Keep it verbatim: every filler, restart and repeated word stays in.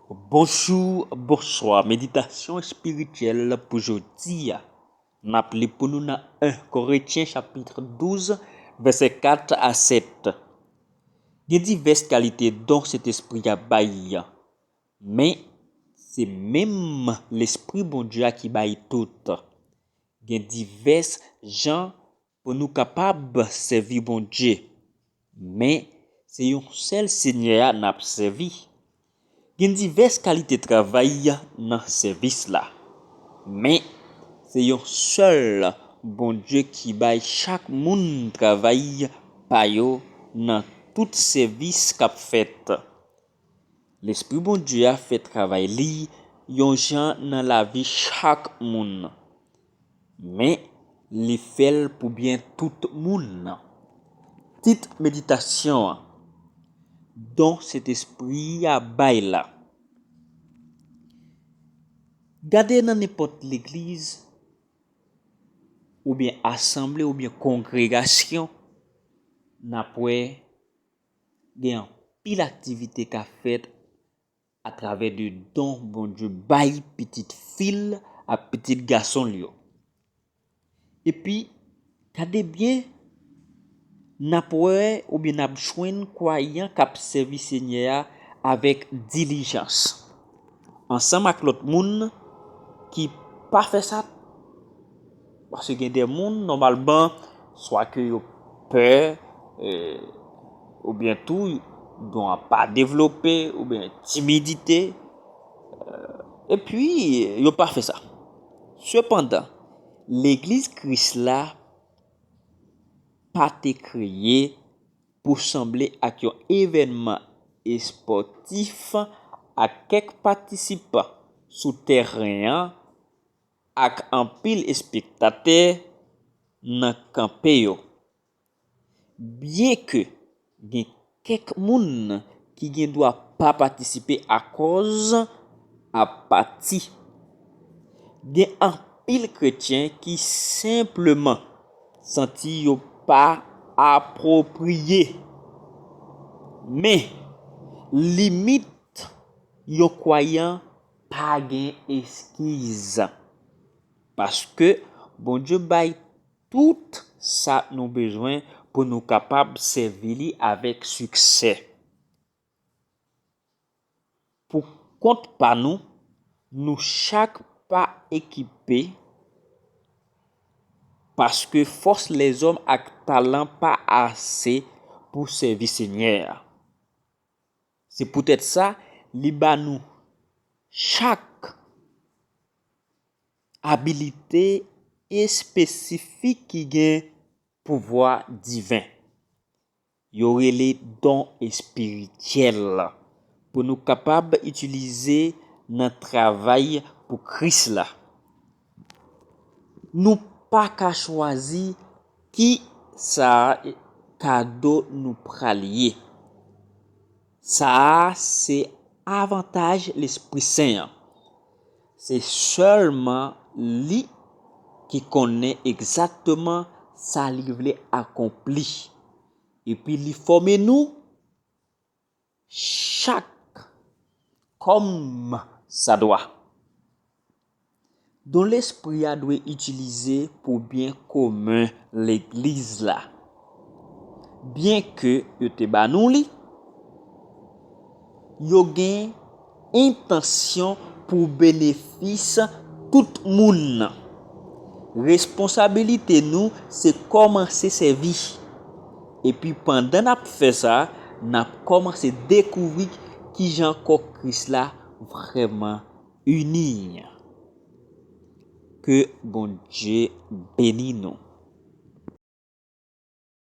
Bonjou, bonswa. Meditasyon espirityèl pou jodi a. N ap li pou nou nan en Korentyen chapit douz, vèsè kat a sèt. Gen divès kalite don Sentespri a bay, men se menm Lespri Bondye a ki bay tout. Gen divès jan pou nou kapab sèvi Bondye, men se yon sèl Senyè a n ap sèvi. Gen divès kalite travay nan sèvis la, men se yon sèl Bondye ki bay chak moun travay pa yo nan tout sèvis k ap fèt. Lespri Bondye a fè travay li yon jan nan lavi chak moun, men li fè l pou byen tout moun. Tit meditasyon an: Don Sentespri a bay la. Gade nan nenpòt legliz, oubyen asanble, oubyen kongregasyon, n ap wè gen anpil aktivite k ap fèt atravè de don Bondye bay pitit fi l ak pitit gason l yo. Epi, gade byen, n ap wè oubyen n ap jwenn kwayan k ap sèvi Senyè a avèk dilijans, ansanm ak lòt moun ki pa fè sa. Paske gen de moun, nòmalman, swa ke yo pè, eh, oubyen tou, don an pa devlope, oubyen timidite, eh, epi yo pa fè sa. Sepandan, Legliz Kris la pa te kreye pou sanble ak yon evènman espòtif ak kèk patisipan sou tèren an ak anpil espektatè nan kanpe yo. Byenke gen kèk moun ki gen dwa pa patisipe akòz apati, gen anpil kretyen ki senpleman santi yo pa apwopriye. Men, limit yon kwayan pa gen eskiz, paske Bondye bay tout sa nou bezwen pou nou kapab sèvi li avèk siksè. Pou kont pa nou, nou chak pa ekipe, paske fòs lèzòm ak talan pa ase pou sèvi Senyè a. Se poutèt sa, li ba nou chak abilite espesifik ki gen pouvwa diven. Yo rele don espirityèl pou nou kapab itilize nan travay pou Kris la. Nou pa ka chwazi ki sa kado nou pral ye. Sa a se avantaj Lespri Sen an. Se sèlman li ki konnen egzakteman sa li vle akonpli. Epi li fòme nou chak kòm sa dwa. Don Lespri a dwe itilize pou byen komen legliz la. Byenke yo te ba nou li, yo gen entansyon pou benefis tout moun. Responsabilite nou se kòmanse sèvi. Epi pandan n ap fè sa, n ap kòmanse dekouvri kijan kò Kris la vrèman ini. Ke Bondye beni nou.